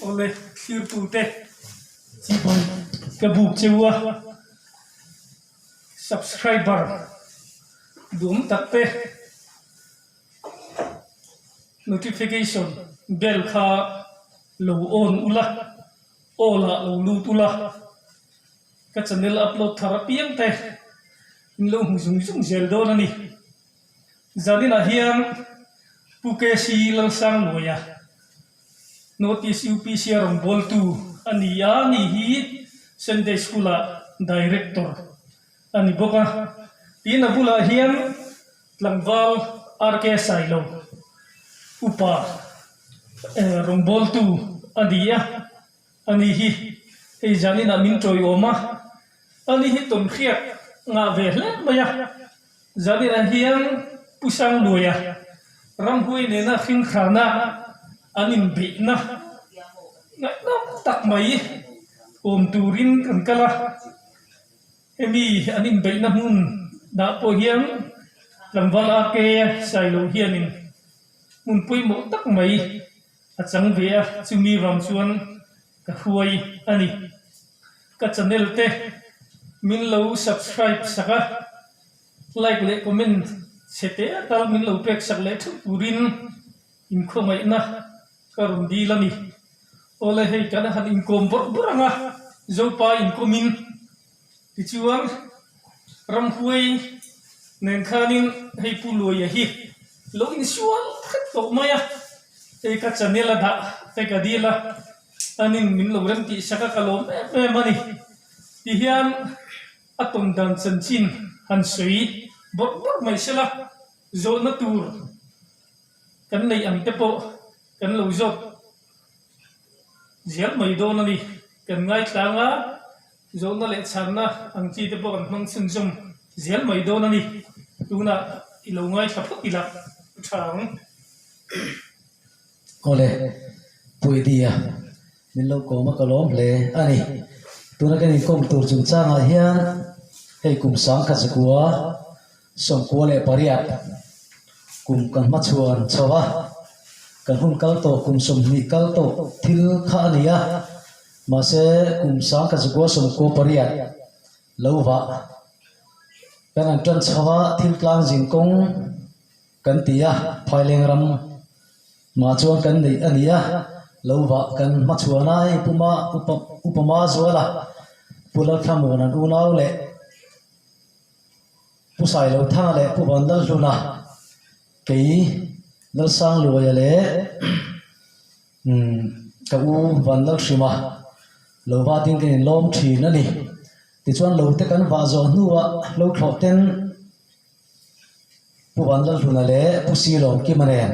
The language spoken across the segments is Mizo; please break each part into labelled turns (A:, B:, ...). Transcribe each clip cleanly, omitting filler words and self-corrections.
A: Awle thlirtute chibai ka buk cheu a, subscriber duhawm tak te notification bell kha lo on ula, all ah lo lut ula, ka channel upload thar apiang te in lo hmu zung zung zel dawn a ni. Zaninah hian Pu KC Lalsangluaia Notice UPC a rawngbawltu a ni a, ani hi Sunday School-ah Director a ni bawk a. Tin, a bulah hian tlangval RK Sailo upa rawngbawltu a ni a, ani hi hei zaninah min tawiawm a, ani hi tawnhriat ngah ve hle mai a. Zaninah hian Pu Sangluaia ramhuai nena hringhrana an inbeihna ngaihnawm tak mai awm turin kan kal a, hemi an inbeihna hmun dah pawh hian tlangval AK Sailo hianin hmun pawimawh tak mai a chang ve a, chumi vang chuan ka hruai a ni. Ka channel te min lo subscribe sak a, like leh comment chhe te tal min lo pek sak leh theuh turin inkhawngaihna ka rawn dil a ni. Awle hei kan han inkawm bawrh bawrh ang a, Zopa inkawmin tichuan ramhuai nen khanin hei Pu Luaia hi lo insual hret tawh mai a, hei ka channel a dah te ka dil a. Anin min lo rem tih sak a ka lawm em em a ni. Tihian a tawn dan chanchin han sawi bawrh bawrh mai sela, zawhna tur kan neih ang te pawh kan lo zawt zel mai dawn a ni. Kan ngaithlang a, zawhna leh chhanna ang chi te pawh kan hmang chhunzawm zel mai dawn a ni. Tunah i lo ngaithla phawt ila a tha ang.
B: Awle, Puidia, min lo kawm a ka lawm hle a ni. Tuna kan inkawm tur chungchangah hian hei kum sangkhat zakua 98 kum kan hmachhuan chho a, kan hun kal tawh kum 20 kal tawh thil kha a ni a, mahse kum sangkhat zakua 98 lo vah kan han tan chho a, thil tlang zin kawng Kan ti a, Phaileng ram mah chuan kan neih a ni a, lo vah kan hmachhuan a, hei Puma upa upa ma zual a, Pu Lalthlamuan an unau leh Pu Sailothanga leh Pu Vanlalhluna, kei Lalsangluaia leh ka u Vanlalhrima lo vah ding kan inlawm thin a ni. Tichuan lo te kan vah zawh hnuah lo thlawh ten. Pu Vanlalhluna leh Pu Silawm Kima nen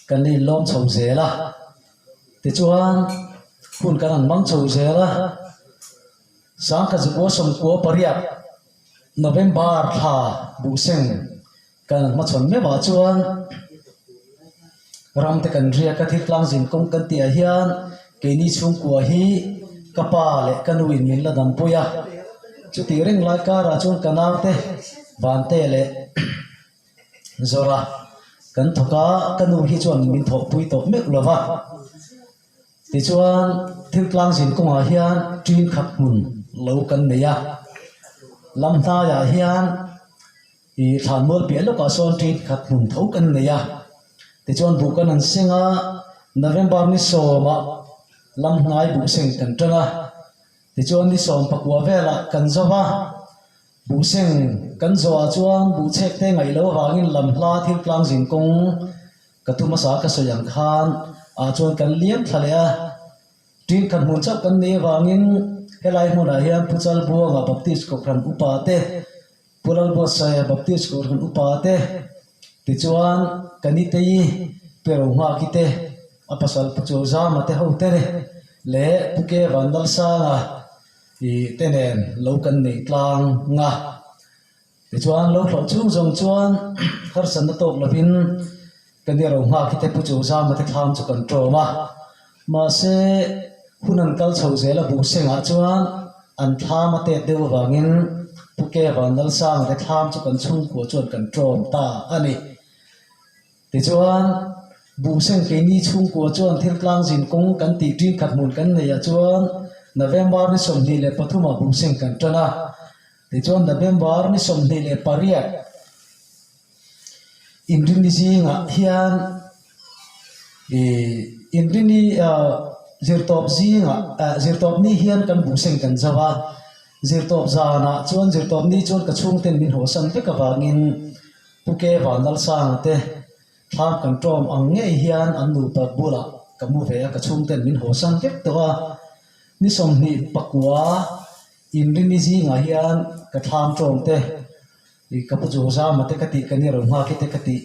B: kan la inlawm chho zel a, tichuan hun kan han hmang chho zel a, Sangkhat Zakua 98 November thla Buhseng kan han hmachhawn meuhah chuan ram te kan riak a, thiltlang zin kawng kan tihah hian keini chhungkua hi ka pa leh ka nuin min la dampui a, chutih reng lai karah chuan ka naute Vante leh Zawra kan thawk a, ka nu hi chuan min thawhpui tawh meuh lo va, tichuan thiltlang zin kawngah hian ṭin khat hmun lo kan nei a, lam hnaiah hian. Ih thlan mual piah lawkah sawn ṭin khat hmun tho kan nei a, tichuan buh kan han seng a, November ni sawmah lam hnai buh seng kan ṭan a, tichuan ni sawm pakua velah kan zo va, buh seng kan zawhah chuan buh chhek te ngaih loh avangin lam hla thil tlang zin kawng ka thu hmasa ka sawi ang khan ah chuan kan liam thla leh a. Tin, khat hmun chauh kan nei avangin helai hmunah hian Pu Chalbuanga Baptist Kohhran upa te, Pu Lalbuatsaia Baptist Kohhran upa te, tichuan Kanitei Pero Nghaki te, a pasal Pu Chawzama te ho te leh Pu Ke Vanlalsanga te nen lo kan nei tlang a. Tichuan, lo thlawh chhung zawng chuan harsatna tawk lovin ka ni ro nghak hi te Pu Chawzama te thlam chu kan ṭawm a. Mahse, hun an kal chho zel a buh sengah chuan an thlam a tet deuh avangin Pu Ke Vanlalsanga te thlam chu kan chhungkua chuan kan ṭawm ta a ni. Tichuan. Buhseng keini chhungkua chuan thil tlang zin kawng kan tih ṭin khat hmun kan neih ah chuan November ni 23 ah buhseng kan ṭan a. Tichuan November ni 28 inrinni zingah hian ih inrinni ah zirtawp zingah ah zirtawp ni hian kan buhseng kan zo a. Zirtawp zanah chuan zirtawp ni chuan ka chhungten min hawhsan vek avangin Pu Ke Vanlalsanga te Thlam kan ṭawm ang ngei hian an nupa bulah ka mu ve a, ka chhungten min hawsan vek tawh a. Ni 29 inrini zingah hian ka thlam ṭawm te, ka pu Zuzama te ka tih, ka ni Rohmaki te ka tih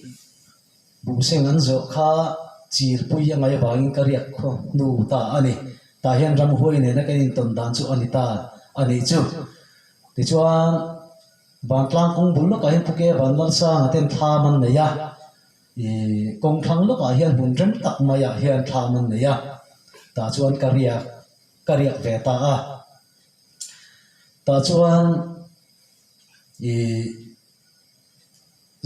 B: buhseng an zawh kha chirpui a ngaih avangin ka riak khaw hnu ta a ni. Tah hian ramhuai nena kan intawn dan chu a ni ta a nih chu. Tichuan. Vantlang kawng bul lawkah hian Phuke Vanlalsanga ten thlam an nei a, ih kawng thlang lawkah hian hmun rem tak maiah hian thlam an nei a, tah chuan ka riak ka riak ve ta a, tah chuan ih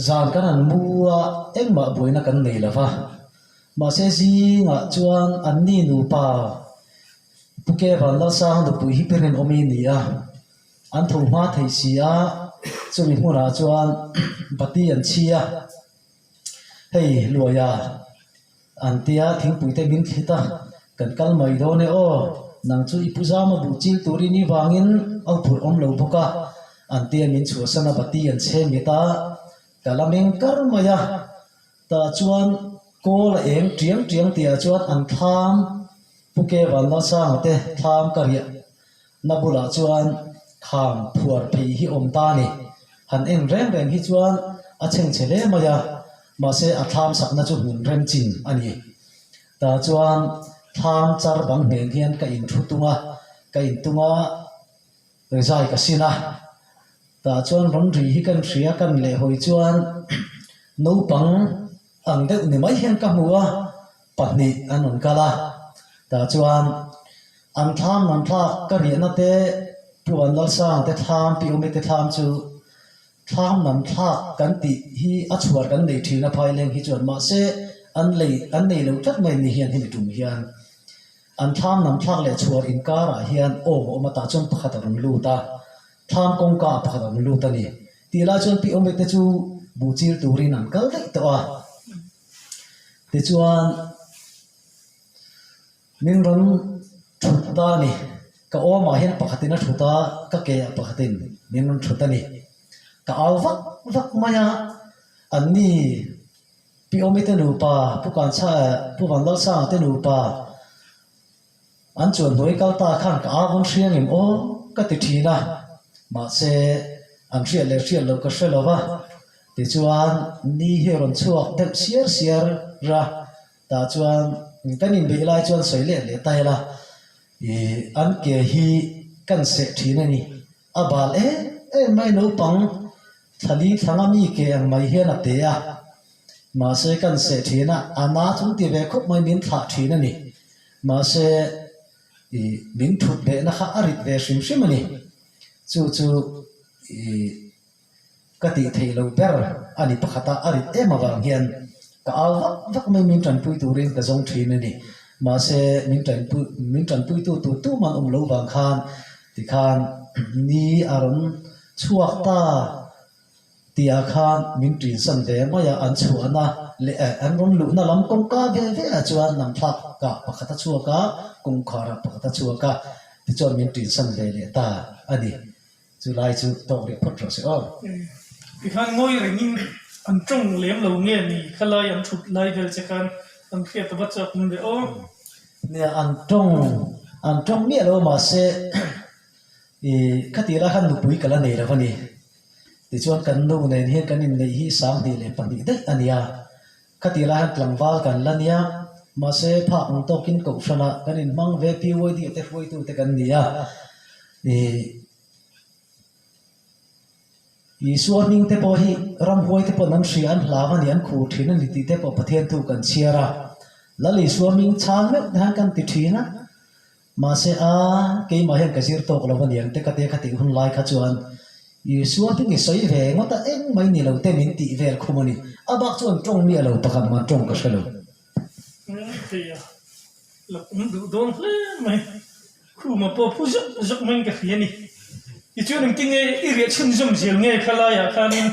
B: zan kan han mu a engmah buaina kan nei lo va, mahse zingah chuan anni nupa Phuke Vanlalsanga nupui hi pi rinawmi a ni a. An tho hma thei si a, chumi hmunah chuan bati an chhi a, hei luaia an tia thingpui te min thlit a, kan kal mai dawn e aw, nang chu i pu zama buh chil turin i vangin a phurh awm lo bawk a, an tia min chhuahsan a bati an chhe mit a, ka la meng kar mai a, tah chuan kawl a eng tiang tiang tihah chuan an thlam Pu Ke Vanlalsanga te thlam ka riah Na bulah chuan kham phuar phei hi awm ta a ni. Han en reng reng hi chuan a chhengchhe hle mai a, mahse a thlam sakna chu hmun rem chin a ni. Tah chuan thlam char bang hneng hian ka inthu tung a, ka intung a, rizai ka sin a. Tah chuan rawn ri hi kan hria kan lehhawi chuan naupang ang deuh ni mai hian ka hmu a, pahnih an rawn kal a, tah chuan an thlam an thlak ka riahna te Pu Vanlalsanga te thlam Pi Awmi te thlam chu thlam nam thlak kan tih hi a chhuar kan nei thin a phaileng hi chuan mahse an lei an nei lo tlat mai ni hian hemi tum hian an thlam nam thlak leh chhuar inkarah hian awm a awm a tah chuan pakhat a rawn lut a thlam kawngka ah pakhat a rawn lut a ni tih lai chuan Pi Awmi te chu buh chil turin an kal daih tawh a. Tichuan, min rawn thut ta a ni. Ka awmah hian pakhatin a thut a, ka keah pakhatin min rawn thut a ni. Ka au vak vak mai a, anni Pi Awmi te nupa, Pu Kanchha, Pu Vanlalsanga te nupa, An chuan hnuai kal ta khan ka au vawn hria ngem aw ka ti thin a, mahse an hriat leh hriat loh ka hre lo va, tichuan ni hi a rawn chhuak deuh siar siar a, tah chuan kan inbeih lai chuan sawi leh leh ta ila, ih an ke hi kan seh thin a ni, a bal em em mai naupang thlali thlanga mi ke ang mai hian a te a, mahse kan seh thin a, a na chung ti ve khawp mai min thlah thin a ni. Mahse, ih min thut behna kha a rit ve hrim hrim a ni. Chu chu ih ka tih theih loh ber a ni pakhat a, a rit em avang hian ka au vak vak mai min tanpui turin ka zawng thin a ni. Mahse, min tanpui min tanpuitu tur tuman awm lo vang khan tikhan ni a rawn chhuak ta. Tia khan min ṭinsan ve mai a, an chhuahna leh an rawn luhna lam kawngka ve ve ah chuan namthlak kah pakhat a chhuak a, kawngkhar ah pakhat a chhuak a, tichuan min ṭinsan ve leh ta a ni. Chu lai chu tawk rih phawt rawh se aw.
A: Tikhan ngawi rengin an ṭawng lem lo nge ni? Khalai an ṭhut lai vel che khan an hriat a va chak awm ve aw.
B: Nia, an ṭawng, an ṭawng miah lo mahse ih khatih lai khan nupui ka la nei lo a ni. Tichuan kan nu nen hian kan inneih hi 2002 daih a ni a, khatih lai hian tlangval kan la nia, mahse phak ang tawkin kohhranah kan inhmang ve PYD te hruaitute kan ni a, ih Isua hming te pawh hi ramhuai te pawh an hria an hlau a ni, an khur thin a ni tih te pawh Pathian thu kan chhiar a, Lal Isua hming chhang meuh te hian kan ti thin a. Mahse a, keimah hian ka zir tawk lo a niang te ka tia khatih hun lai kha chuan Isua hming i sawi ve ngawt a, engmah i ni lo te min tih vel khum a ni. A bak chuan tawng miah lo pakhat man tawng ka hre lo.
A: Hei a la awm duh dawn hle mai. Khuma pawh phu zuk zuk maiin ka hria a ni. Tichuan engtin nge i riah chhunzawm zel nge khalaiah khanin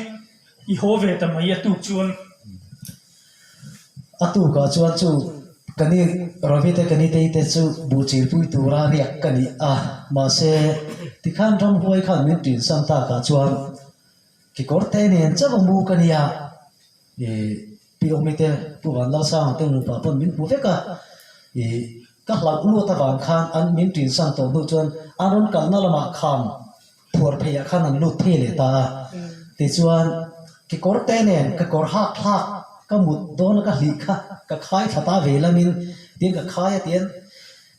A: i haw ve ta mai a tuk chuan.
B: A tukah chuan chu ka ni Ravi te ka ni tei te chu buh chilpui tura riak ka ni a, mahse tikhan ramhuai khan min tinsan takah chuan kekawr te nen chauh a mu ka nia. Ih Pi Awmi te Pu Vanlalsanga te nupa pawn min hmu vek a, ih ka hlauh lut avang khan an min tinsan tawh hnu chuan an rawn kalna lamah kham phuar pheiah khan an lut phei leh ta a, tichuan kekawr te nen kekawr hak thlak ka mut dawn a ka hlih kha ka khai thla ta ve lamin tin ka khai a tian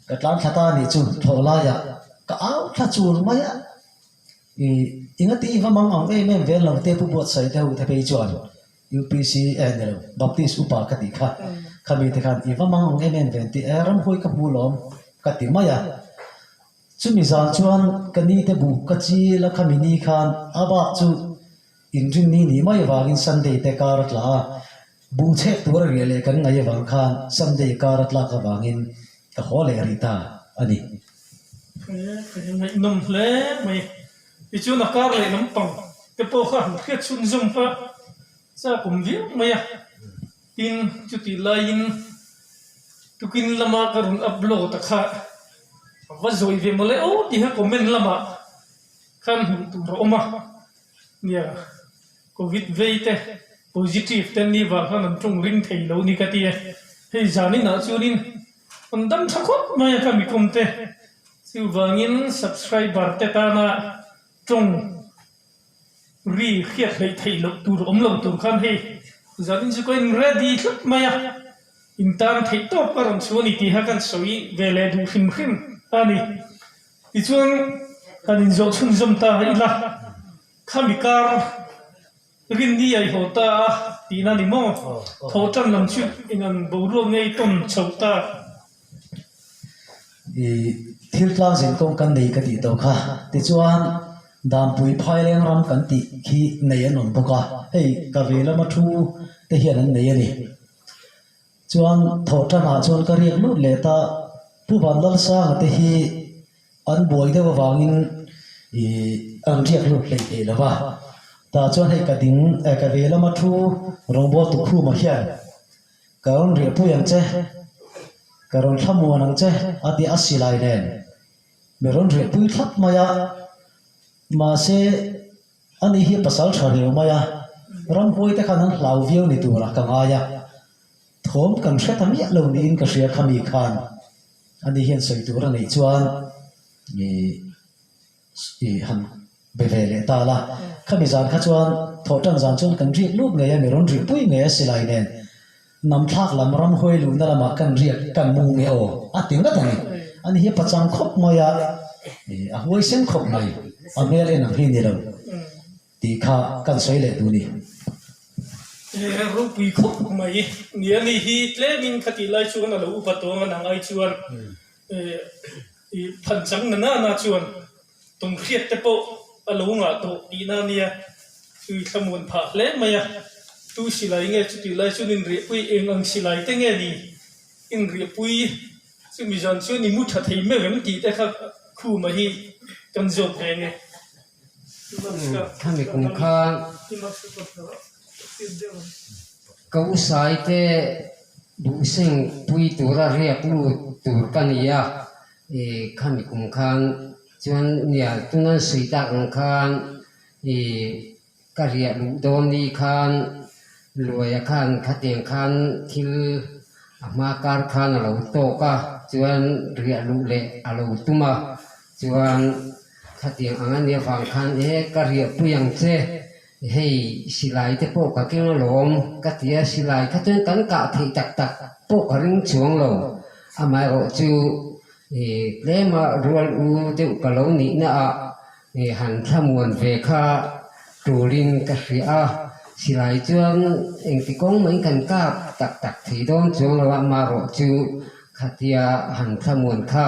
B: ka tlan thla ta a nih chu thlawh laiah ka au thla chul mai a, ih engati va mang ang em em vel lo te pu buatsaih deuh te phei chuan UPC eh ni lo Baptist upa ka tih kha khami te khan i va mang ang em em vel tih eh ramhuai ka hmu lawm ka ti mai a. Chumi zan chuan ka ni te buh ka chil a khami ni khan a bak chu inrinni nih mai avangin Sunday te kar a tla a, buh chhek tur a riah leh kan ngaih avang khan Sunday kar a tlak avangin ka haw leh rih ta a ni.
A: Ngaihnawm hle mai. Tichuan a kar leh lampang te pawh kha han hriat chhunzawm kha chak awm viau mai a. Tin, chutih laiin tukin lama ka rawn upload a kha a va zawi ve mawle aw tih kha comment lamah khan hmuh tur a awm a. Nia, Covid vei te, positive te ni vang khan an tawng ring thei lo ni ka ti e. Hei zaninah chuanin an dam tha khawp mai a ka mikawm te. Chuvangin subscriber te tana tawng Ri hriat hleih theih loh tur awm lo tur khan hei zanin chu ka in ready tlat mai a, in tan theih tawp ka rawn chhuah a ni tih kha kan sawi ve leh duh hrim hrim a ni. Tichuan kan inzawh chhunzawm ta ila, khami kar rinni a i haw ta a tihna ni maw? Thaw tan lam chu eng ang boruak ngei tawn chhoh ta?
B: I thil tlang zin kawng kan nei ka tih tawh kha. Tichuan, Dampui Phaileng ram kan tih khi nei an awm bawk a, hei ka ve lama thu te hian an nei a ni. Chuan thawhtanah chuan ka riak lut leh ta, Pu Vanlalsanga te hi an buai deuh avangin i an riak lut hleih theih lo va. Tah chuan hei ka ding, ka ve lama thu rawngbawl tukhumah hian Ka rawn riahpui ang che, ka rawn thlamuan ang che a ti a silai nen mi rawn riahpui thlap mai a, mahse ani hi pasal tha riau mai a, ramhuai te khan an hlau viau ni turah ka ngai a, thawm kan hre ta miah lo niin ka hria khami khan ani hian sawi tur a neih chuan ih I han be ve leh ta la. Khami zan kha chuan thawhtan zan chuan kan riak lut ngei a, mi rawn rih pui ngei a silai nen nam thlak lam ram huai luhna lamah kan riak kan mu nge aw a ti ngat a ni. Ani hi a pachang khawp mai a, a huaisen khawp mai, a hmel en ang hi ni lo. Tih kha kan sawi leh duh ni.
A: Ropui khawp mai. Nia ni hi tlemin khatih lai chuan a lo upa tawng a nang ai chuan i phan chang na nana chuan tumhriat te pawh a lo ngah tawh tihna nia chu i thlamuan phah hle mai a. Tu silai nge chutih lai chuan inriahpui eng ang silai te nge ni inriahpui chumi zan chuan i mu tha thei meuh em tih te kha khuma hi kan zawt ve nge.
C: Khami kum khan Ko Sai te Buhseng pui tura riak lut tur ka ni a, ih khami kum khan chuan nia tuna sawi tak ang khan ih Ka riah luh dawn ni khan Luaia khan khatiang khan thil a hma kar khan a lo tawk a, chuan riah luh leh a lo tum a, chuan khatiang ang a nih avang khan e ka riah pui ang che, hei silai te pawh ka keng alawm ka ti a, silai kha chuan kan kah theih tak tak pawh ka ring chuang lo, amaherawhchu tlema rual u deuh ka lo nihna ah Han thlamuan ve kha tulin ka hria a, silai chuan engti kawng mai kan kap tak tak thei dawn chuang lo a, amaherawh chu khatia han thlamuan kha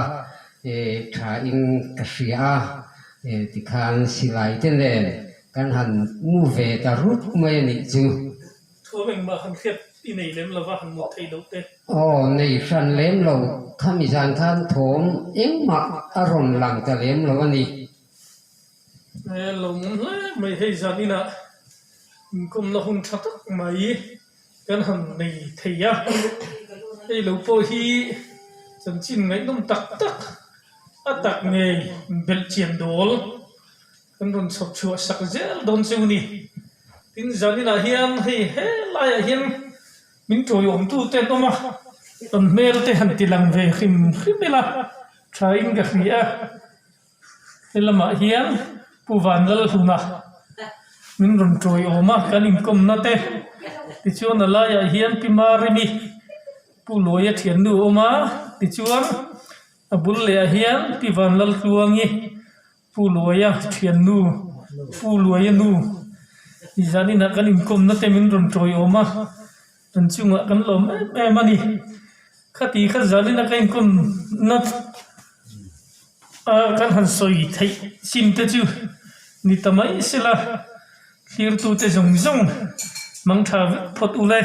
C: thain ka hria a, tikhan silai te nen kan han mu ve ta rup mai a nih chu.
A: Thuam engmah han hriat. I nei lem lo va, han mut theih loh te.
C: Aw, nei hran lem lo. Khami zan khan thawm engmah a rawn lang ta lem lo a ni.
A: He lo mum hle mai hei zan inah inkawmna hun tha tak mai kan han nei thei a. Hei lo pawh hi chanchin ngaihnawm tak tak a tak ngei belhchian dawl. Kan rawn chhawp chhuah sak zel dawn chu ni. Tin, zaninah hian hei helaiah hian min tawiawmtu te an awm a, kan hmel te han ti lang ve hrim hrim ila thain ka hria a. He lamah hian Pu Vanlalhluna min rawn tawiawm a, kan inkawmna te. Tichuan a laiah hian Pi Marimi Pu Luaia thiannu a awm a, tichuan a bul lehah hian Pi Vanlaltluangi Pu Luaia thiannu, Pu Luaia nu, nizan inah kan inkawmna te min rawn tawiawm a, kan chungah kan lawm em em a ni. Khati kha zan ina ka inkawmna a kan han sawi theih chin te chu ni ta mai sela, thlirtute zawng zawng mangtha vek phawt ule.